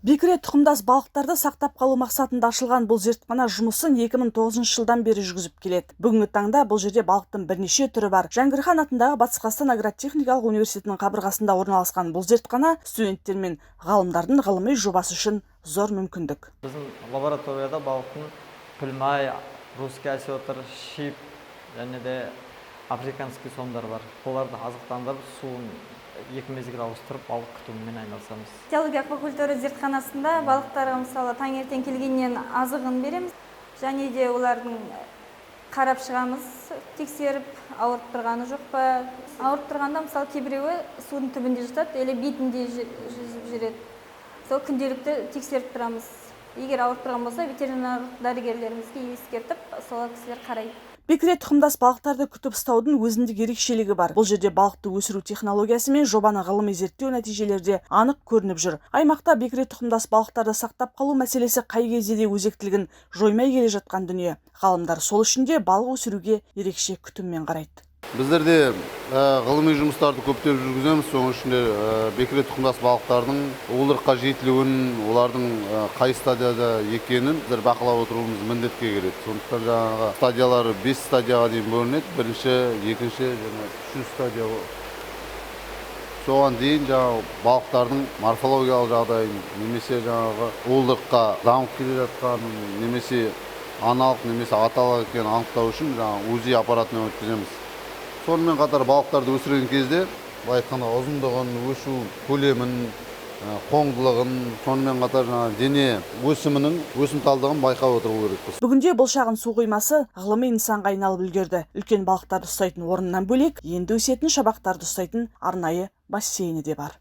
Бекіре тұқымдас балықтарды сақтап қалу мақсатында ашылған бұл зертхана жұмысын 2009 жылдан бері жүргізіп келеді. Бүгінгі таңда бұл жерде балықтың бірнеше түрі бар. Жәңгір хан атындағы Батыс Қазақстан агротехникалық университетінің қабырғасында орналасқан бұл зертхана студенттер мен ғалымдардың ғылыми жобасы үшін зор мүмкіндік. Біздің лабораторияда балықтың пілмай, русский осетр, щип және де африканский сомдар бар. Оларды азықтандырып, суын екі мезгіл ауыстырып, балық күтімімен айналысамыз. Теология аквакультура зертханасында балықтарға, мысалы, таңертең келгеннен азығын береміз және де олардың қарап шығамыз, тексеріп, ауырып тұрғаны жоқ па. Ауырып тұрғанда, мысалы, кейбіреуі судың түбінде жатады или бетінде жүзіп жүреді. Сол күнделікті тексеріп тұрамыз. Егер ауырып тұрған болса, ветеринарлық дәрігерлерімізге ескертіп, сол кісілер қарайды. Бекіре тұқымдас балықтарды күтіп ұстаудың өзіндік ерекшелігі бар. Бұл жерде балықты өсіру технологиясы мен жобаны ғылыми зерттеу нәтижелері де анық көрініп жүр. Аймақта бекіре тұқымдас балықтарды сақтап қалу мәселесі қай кезде де өзектілігін жоймай келе жатқан дүние. Ғалымдар сол үшін де балық өсіруге ерекше күтіммен қарайды. Біздерде ғылыми жұмыстарды көптеп жүргіземіз, соның ішінде бекіре тұқымдас балықтардың уылдырыққа жетілуін, олардың қай стадияда екенін біздер бақылап отыруымыз міндетке келеді. Сондықтан жаңағы стадиялары 5 стадияға дейін бөлінеді. Бірінші, екінші және үшінші стадия. Соған дейін жаңағы балықтардың морфологиялық жағдайын немесе жаңағы уылдырыққа дамып келе жатқанын, немесе аналық немесе аталық екенін анықтау үшін жаңағы УЗИ аппаратынан өткіземіз. Сонымен қатар балықтарды өсірген кезде, былай айтқанда, ұзындығын, өсу көлемін, қоңдылығын, сонымен қатар жаңағы дене өсімінің өсімталдығын байқап отыру керекпіз. Бүгінде бұл шағын су қоймасы ғылыми нысанға айналып үлгерді. Үлкен балықтарды ұстайтын орнынан бөлек, енді өсетін шабақтарды ұстайтын арнайы бассейні де бар.